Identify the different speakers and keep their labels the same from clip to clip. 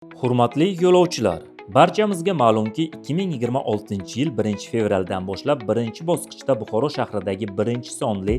Speaker 1: Hurmatli yo'lovchilar, barchamizga ma'lumki, 2026-yil 1-fevraldan boshlab birinchi bosqichda Buxoro shahridagi 1-sonli,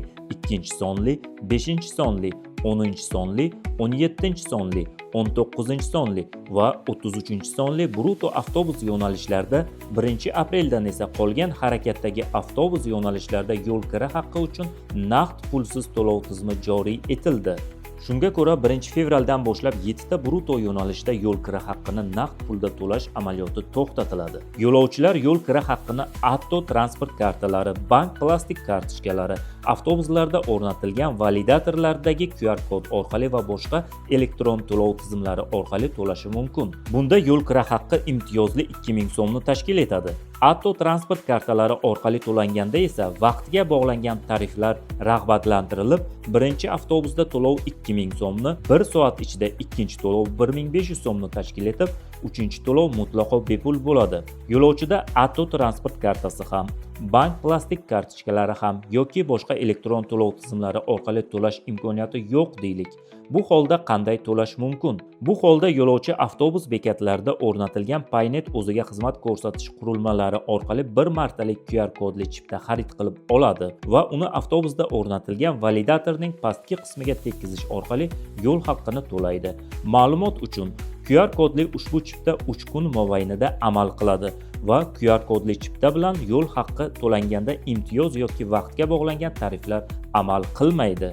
Speaker 1: 2-sonli, 5-sonli, 10-sonli, 17-sonli, 19-sonli va 33-sonli Bruto avtobus yo'nalishlarida, 1-apreldan esa qolgan harakatdagi avtobus yo'nalishlarida yo'l kira haqqi uchun naqd pulsiz to'lov tizimi joriy etildi. Shunga ko'ra, 1-fevraldan boshlab 7 ta Bruto yo'nalishda yo'l kira haqqini naqd pulda to'lash amaliyoti to'xtatiladi. Yo'lovchilar yo'l kira haqqini Atto transport kartalari, bank plastik kartochkalari, avtobuslarda o'rnatilgan validatorlardagi QR kod orqali va boshqa elektron to'lov tizimlari orqali to'lashi mumkin. Bunda yo'l kira haqqi imtiyozli 2000 so'mni tashkil etadi. Atto transport kartalari orqali to'langanda esa vaqtga bog'langan tariflar rag'batlantirilib, birinchi avtobusda to'lov 2000 so'mni, 1 soat ichida ikkinchi to'lov 1500 so'mni tashkil etib, uchinchi to'lov mutlaqo bepul bo'ladi. Yo'lovchida Atto transport kartasi ham, bank plastik kartochkalari ham yoki boshqa elektron to'lov tizimlari orqali to'lash imkoniyati yo'q deylik. Bu holda qanday to'lash mumkin? Bu holda yo'lovchi avtobus bekatlarida o'rnatilgan Paynet o'ziga xizmat ko'rsatish qurilmalari orqali bir martalik QR kodli chipta xarid qilib oladi va uni avtobusda o'rnatilgan validatorning pastki qismiga tekkizish orqali yo'l haqqini to'laydi. Ma'lumot uchun, QR kodli ushbu chipta 3 kun mobaynida amal qiladi va QR kodli chipta bilan yo'l haqqi to'langanda imtiyoz yoki vaqtga bog'langan tariflar amal qilmaydi.